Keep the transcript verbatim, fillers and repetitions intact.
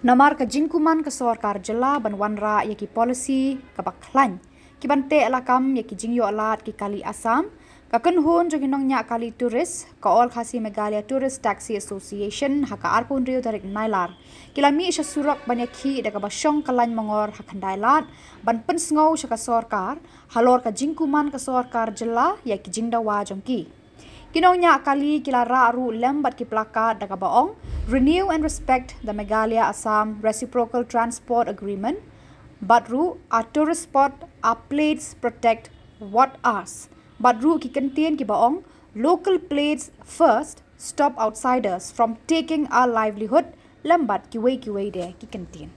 Namar ka jingkuman ka sorkar jylla ban wanrah ïa ki policy kaba khlaiñ ki ban teh lakam ïa ki jingïoh lad ki kali Assam, ka kynhun jong ki nongñiah kali tourist, ka All Khasi Meghalaya Tourist Taxi Association, ha ka arphew hynriew tarik Nailar, ki la mih sha surok ban ïakhih da kaba shong ka lain mongor ha Khyndai Lad ban pynsngew sha ka sorkar halor ka jingkuman ka sorkar jylla ïa ki jingdawa jong ki. Ki nongñiah kali ki la rah ruh lem bad ki plakat da kaba ong, "Renew and respect the Meghalaya Assam Reciprocal Transport Agreement." Bad ruh, "Our tourist spot, our plates protect what ours." Bad ruh ki kyntien kiba ong, "Local plates first, stop outsiders from taking our livelihood." Lem bad kiwei kiwei de ki kyntien.